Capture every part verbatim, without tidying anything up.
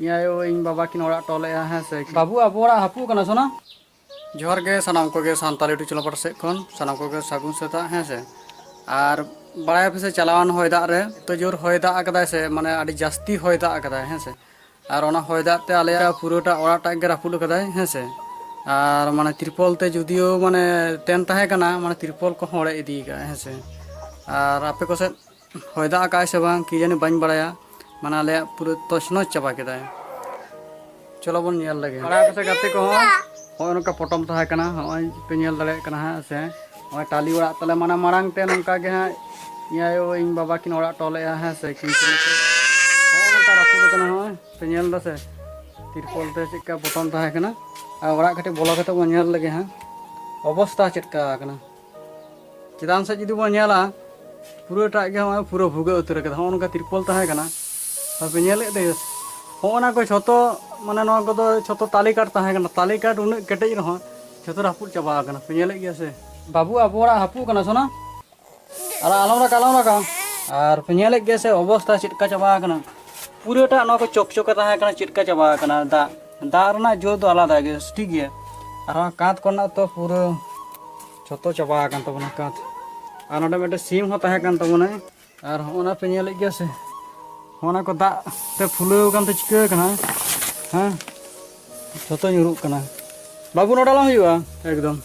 ᱤᱧ ᱟᱭᱳ, ᱤᱧ ᱵᱟᱵᱟ ᱠᱤᱱ ᱚᱲᱟᱜ ᱴᱚᱞᱮᱜᱼᱟ, ᱦᱮᱸ ᱥᱮ᱾ ᱵᱟᱹᱵᱩ, ᱟᱵᱚ ᱚᱲᱟᱜ ᱦᱟᱹᱯᱩᱜ ᱠᱟᱱᱟ, ᱥᱚᱱᱟ᱾ ᱡᱚᱦᱟᱨ ᱜᱮ ᱥᱟᱱᱟᱢ ᱠᱚᱜᱮ ᱥᱟᱱᱛᱟᱲ YouTube ᱪᱮᱱᱮᱞ ᱯᱟᱦᱴᱟ ᱥᱮᱫ ᱠᱷᱚᱱ ᱥᱟᱱᱟᱢ ᱠᱚᱜᱮ ᱥᱟᱹᱜᱩᱱ ᱥᱮᱛᱟᱜ, ᱦᱮᱸ ᱥᱮ᱾ ᱟᱨ ᱵᱟᱲᱟᱭᱟᱯᱮ ᱥᱮ, ᱪᱟᱞᱟᱣᱮᱱ ᱦᱚᱭ ᱫᱟᱜ ᱨᱮ ᱮᱛᱚ ᱡᱳᱨ ᱦᱚᱭ ᱫᱟᱜ ᱟᱠᱟᱫᱟᱭ ᱥᱮ, ᱢᱟᱱᱮ ᱟᱹᱰᱤ ᱡᱟᱹᱥᱛᱤ ᱦᱚᱭ ᱫᱟᱜ ᱟᱠᱟᱫᱟᱭ, ᱦᱮᱸ ᱥᱮ᱾ ᱟᱨ ᱚᱱᱟ ᱦᱚᱭ ᱫᱟᱜ ᱛᱮ ᱟᱞᱮᱭᱟᱜ ᱯᱩᱨᱟᱹᱴᱟ ᱚᱲᱟᱜ ᱴᱟᱜ ᱜᱮ ᱨᱟᱹᱯᱩᱫ ᱟᱠᱟᱫᱟᱭ, ᱦᱮᱸ ᱥᱮ᱾ ᱟᱨ ᱢᱟᱱᱮ ᱛᱤᱨᱯᱚᱞ ᱛᱮ ᱡᱩᱫᱤᱭᱳ ᱢᱟᱱᱮ ᱛᱮᱱ ᱛᱟᱦᱮᱸ ᱠᱟᱱᱟ, ᱢᱟᱱᱮ ᱛᱤᱨᱯᱚᱞ ᱠᱚᱦᱚᱸ ᱚᱲᱮᱡ ᱤᱫᱤ ᱟᱠᱟᱫᱟᱭ, ᱦᱮᱸ ᱥᱮ᱾ ᱟᱨ ᱟᱯᱮ ᱠᱚᱥᱮᱫ ᱦᱚᱭ ᱫᱟᱜ ᱟᱠᱟᱫᱟᱭ ᱥᱮ ᱵᱟᱝ ᱠᱤ ᱡᱟᱹᱱᱤ, ᱵᱟᱹᱧ ᱵᱟᱲᱟᱭᱟ᱾ ᱢᱟᱱᱮ ᱟᱞᱮᱭᱟᱜ ᱯᱩᱨᱟᱹ ᱛᱚᱪᱱᱚᱪ ᱪᱟᱵᱟ ᱠᱮᱫᱟᱭ᱾ ᱪᱚᱞᱚ ᱵᱚᱱ ᱧᱮᱞ ᱞᱮᱜᱮ᱾ ᱵᱟᱲᱟᱭ ᱯᱮᱥᱮ ᱜᱟᱛᱮ ᱠᱚᱦᱚᱸ, ᱦᱚᱸᱜᱼᱚᱭ ᱱᱚᱝᱠᱟ ᱯᱚᱴᱚᱢ ᱛᱟᱦᱮᱸ ᱠᱟᱱᱟ, ᱦᱚᱸᱜᱼᱚᱭ ᱯᱮ ᱧᱮᱞ ᱫᱟᱲᱮᱭᱟᱜ ᱠᱟᱱᱟ ᱦᱟᱸᱜ ᱥᱮ᱾ ᱦᱚᱸᱜᱼᱚᱭ ᱴᱟᱹᱞᱤ ᱚᱲᱟᱜ ᱛᱟᱞᱮ, ᱢᱟᱱᱮ ᱢᱟᱲᱟᱝ ᱛᱮ ᱱᱚᱝᱠᱟ ᱜᱮ ᱦᱟᱸᱜ ᱤᱧ ᱟᱭᱳ ᱤᱧ ᱵᱟᱵᱟ ᱠᱤᱱ ᱚᱲᱟᱜ ᱴᱚᱞᱮᱜᱼᱟ, ᱦᱮᱸ ᱥᱮ᱾ ᱠᱤᱱᱛᱩ ᱱᱤᱛᱚᱜ ᱦᱚᱸᱜᱼᱚᱭ ᱱᱚᱝᱠᱟ ᱨᱟᱹᱯᱩᱫ ᱟᱠᱟᱱᱟ, ᱦᱚᱸᱜᱼᱚᱭ ᱯᱮ ᱧᱮᱞ ᱫᱟ ᱥᱮ, ᱛᱤᱨᱯᱚᱞ ᱛᱮ ᱪᱮᱫᱠᱟ ᱯᱚᱴᱚᱢ ᱛᱟᱦᱮᱸ ᱠᱟᱱᱟ᱾ ᱟᱨ ᱚᱲᱟᱜ ᱠᱟᱹᱴᱤᱡ ᱵᱚᱞᱚ ᱠᱟᱛᱮ ᱵᱚᱱ ᱧᱮᱞ ᱞᱮᱜᱮ ᱦᱟᱸᱜ ᱚᱵᱚᱥᱛᱟ ᱪᱮᱫᱠᱟ ᱟᱠᱟᱱᱟ᱾ ᱪᱮᱛᱟᱱ ᱥᱮᱫ ᱡᱩᱫᱤ ᱵᱚᱱ ᱧᱮᱞᱟ, ᱯᱩᱨᱟᱹᱴᱟᱜ ᱜᱮ ᱦᱚᱸᱜᱼᱚᱭ ᱯᱩᱨᱟᱹ ᱵᱷᱩᱜᱟᱹᱜ ᱩᱛᱟᱹᱨ ᱠᱟᱫᱟ᱾ ᱦᱚᱸᱜᱼᱚ ᱱᱚᱝᱠᱟ ᱛᱤᱨᱯᱚᱞ ᱛᱟᱦᱮᱸ ᱠᱟᱱᱟ, ᱟᱯᱮ ᱧᱮᱞᱮᱫ ᱫᱚ, ᱦᱚᱸᱜᱼᱚ ᱱᱟ ᱠᱚ ᱡᱷᱚᱛᱚ, ᱢᱟᱱᱮ ᱱᱚᱣᱟ ᱠᱚᱫᱚ ᱡᱷᱚᱛᱚ ᱛᱟᱞᱮ ᱠᱟᱴ ᱛᱟᱦᱮᱸ ᱠᱟᱱᱟ᱾ ᱛᱟᱞᱮ ᱠᱟᱴ ᱩᱱᱟᱹᱜ ᱠᱮᱴᱮᱡ ᱨᱮᱦᱚᱸ ᱡᱷᱚᱛᱚ ᱨᱟᱹᱯᱩᱫ ᱪᱟᱵᱟ ᱟᱠᱟᱱᱟ, ᱯᱮ ᱧᱮᱞᱮᱫ ᱜᱮᱭᱟ ᱥᱮ᱾ ᱵᱟᱹᱵᱩ, ᱟᱵᱚ ᱚᱲᱟᱜ ᱦᱟᱹᱯᱩᱜ ᱠᱟᱱᱟ, ᱥᱚᱱᱟ᱾ ᱟᱨ ᱟᱞᱚᱢ ᱨᱟᱠᱟ, ᱟᱞᱚᱢ ᱨᱟᱠᱟ᱾ ᱟᱨ ᱯᱮ ᱧᱮᱞᱮᱫ ᱜᱮᱭᱟ ᱥᱮ ᱚᱵᱚᱥᱛᱟ ᱪᱮᱫ ᱞᱮᱠᱟ ᱪᱟᱵᱟ ᱟᱠᱟᱱᱟ᱾ ᱯᱩᱨᱟᱹᱴᱟᱜ ᱱᱚᱣᱟ ᱠᱚ ᱪᱚᱠᱪᱚᱠᱟ ᱛᱟᱦᱮᱸ ᱠᱟᱱᱟ, ᱪᱮᱫ ᱞᱮᱠᱟ ᱪᱟᱵᱟ ᱟᱠᱟᱱᱟ᱾ ᱫᱟᱜ, ᱫᱟᱜ ᱨᱮᱱᱟᱜ ᱡᱳᱨ ᱫᱚ ᱟᱞᱟᱫᱟ ᱜᱮ, ᱴᱷᱤᱠ ᱜᱮᱭᱟ᱾ ᱟᱨᱦᱚᱸ ᱠᱟᱸᱛ ᱠᱚᱨᱮᱱᱟᱜ ᱛᱚ ᱯᱩᱨᱟᱹ ᱡᱷᱚᱛᱚ ᱪᱟᱵᱟ ᱟᱠᱟᱱ ᱛᱟᱵᱚᱱᱟ ᱠᱟᱸᱛ᱾ ᱟᱨ ᱱᱚᱰᱮ ᱢᱤᱫᱴᱮᱱ ᱥᱤᱢ ᱦᱚᱸ ᱛᱟᱦᱮᱸ ᱠᱟᱱ ᱛᱟᱵᱚᱱᱟᱭ᱾ ᱟᱨ ᱦᱚᱸᱜᱼᱚ ᱱᱟ ᱯᱮ ᱧᱮᱞᱮᱫ ᱜᱮᱭᱟ ᱥᱮ, ᱦᱚᱸᱜᱼᱚ ᱱᱟ ᱠᱚ ᱫᱟᱜ ᱛᱮ ᱯᱷᱩᱞᱟᱹᱣ ᱟᱠᱟᱱ ᱛᱮ ᱪᱤᱠᱟᱹ ᱟᱠᱟᱱᱟ? ᱦᱮᱸ, ᱡᱷᱚᱛᱚ ᱧᱩᱨᱩᱜ ᱠᱟᱱᱟ᱾ ᱵᱟᱹᱵᱩ, ᱱᱚᱰᱮ ᱟᱞᱚᱢ ᱦᱤᱡᱩᱜᱼᱟ, ᱮᱠᱫᱚᱢ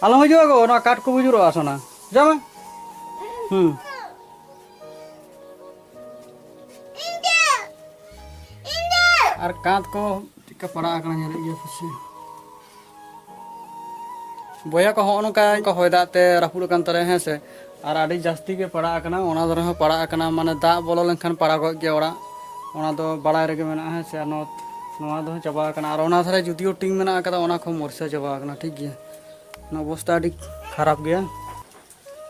ᱟᱞᱚᱢ ᱦᱤᱡᱩᱜᱼᱟ ᱜᱚ, ᱱᱚᱣᱟ ᱠᱟᱴ ᱠᱚ ᱵᱩᱡᱩᱨᱚᱜᱼᱟ, ᱥᱚᱱᱟ᱾ ᱡᱟᱢᱟ᱾ ᱦᱩᱸ᱾ ᱟᱨ ᱠᱟᱸᱛ ᱠᱚ ᱪᱮᱫᱠᱟ ᱯᱟᱲᱟᱜ ᱟᱠᱟᱱᱟ, ᱧᱮᱞᱮᱫ ᱜᱮᱭᱟ ᱯᱮ ᱥᱮ᱾ ᱵᱚᱭᱦᱟ ᱠᱚ, ᱦᱚᱸᱜᱼᱚ ᱱᱚᱝᱠᱟ ᱦᱚᱭ ᱫᱟᱜ ᱛᱮ ᱨᱟᱹᱯᱩᱫ ᱟᱠᱟᱱ ᱛᱟᱞᱮᱭᱟ, ᱦᱮᱸ ᱥᱮ᱾ ᱟᱨ ᱟᱹᱰᱤ ᱡᱟᱹᱥᱛᱤ ᱜᱮ ᱯᱟᱲᱟᱜ ᱟᱠᱟᱱᱟ, ᱚᱱᱟ ᱫᱷᱟᱨᱮ ᱦᱚᱸ ᱯᱟᱲᱟᱜ ᱟᱠᱟᱱᱟ, ᱢᱟᱱᱮ ᱫᱟᱜ ᱵᱚᱞᱚ ᱞᱮᱱᱠᱷᱟᱱ ᱯᱟᱲᱟᱜᱚᱜ ᱜᱮᱭᱟ ᱚᱲᱟᱜ, ᱚᱱᱟ ᱫᱚ ᱵᱟᱲᱟᱭ ᱨᱮᱜᱮ ᱢᱮᱱᱟᱜᱼᱟ, ᱦᱮᱸ ᱥᱮ᱾ ᱟᱨ ᱱᱚᱣᱟ, ᱱᱚᱣᱟ ᱫᱚ ᱪᱟᱵᱟ ᱟᱠᱟᱱᱟ, ᱟᱨ ᱚᱱᱟ ᱫᱷᱟᱨᱮ ᱡᱩᱫᱤᱭᱳ ᱴᱤᱝ ᱢᱮᱱᱟᱜ ᱟᱠᱟᱫᱟ, ᱚᱱᱟ ᱠᱚᱦᱚᱸ ᱢᱚᱨᱪᱷᱟ ᱪᱟᱵᱟ ᱟᱠᱟᱱᱟ, ᱴᱷᱤᱠ ᱜᱮᱭᱟ᱾ ᱚᱱᱟ ᱚᱵᱚᱥᱛᱟ ᱟᱹᱰᱤ ᱠᱷᱟᱨᱟᱯ ᱜᱮᱭᱟ᱾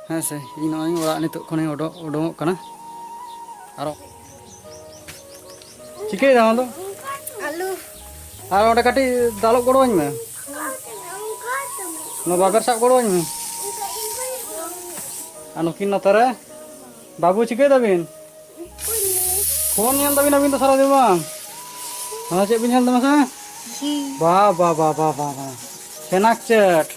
ᱦᱮᱸ ᱥᱮ, ᱤᱧ ᱱᱚᱜᱼᱚᱭ ᱚᱲᱟᱜ ᱱᱤᱛᱚᱜ ᱠᱷᱚᱱᱤᱧ ᱚᱰᱚ-, ᱚᱰᱚᱝᱚᱜ ᱠᱟᱱᱟ᱾ ᱟᱨᱚ ᱪᱤᱠᱟᱹᱭ ᱫᱟᱢ ᱟᱢ ᱫᱚ? ᱟᱞᱩ᱾ ᱟᱨ ᱚᱸᱰᱮ ᱠᱟᱹᱴᱤᱡ ᱫᱟᱞᱚᱵ ᱜᱚᱲᱚᱣᱟᱹᱧ ᱢᱮ᱾ ᱱᱚᱣᱟ ᱵᱟᱵᱮᱨ ᱥᱟᱵ ᱜᱚᱲᱚᱣᱟᱹᱧ ᱢᱮ᱾ ᱟᱨ ᱱᱩᱠᱤᱱ ᱱᱚᱛᱮ ᱨᱮ᱾ ᱵᱟᱹᱵᱩ, ᱪᱤᱠᱟᱹᱭ ᱫᱟᱵᱤᱱ? ᱯᱷᱳᱱ ᱧᱮᱞ ᱫᱟᱵᱤᱱ ᱟᱹᱵᱤᱱ ᱫᱚ ᱥᱟᱨᱟᱫᱤᱱ ᱵᱟᱝ? ᱦᱮᱸ, ᱪᱮᱫ ᱵᱤᱱ ᱧᱮᱞ ᱮᱫᱟ ᱢᱟᱥᱮ? ᱵᱟ ᱵᱟ ᱵᱟ ᱵᱟ ᱵᱟ ᱵᱟ᱾ ᱥᱮᱱᱟᱠ ᱪᱮᱫ?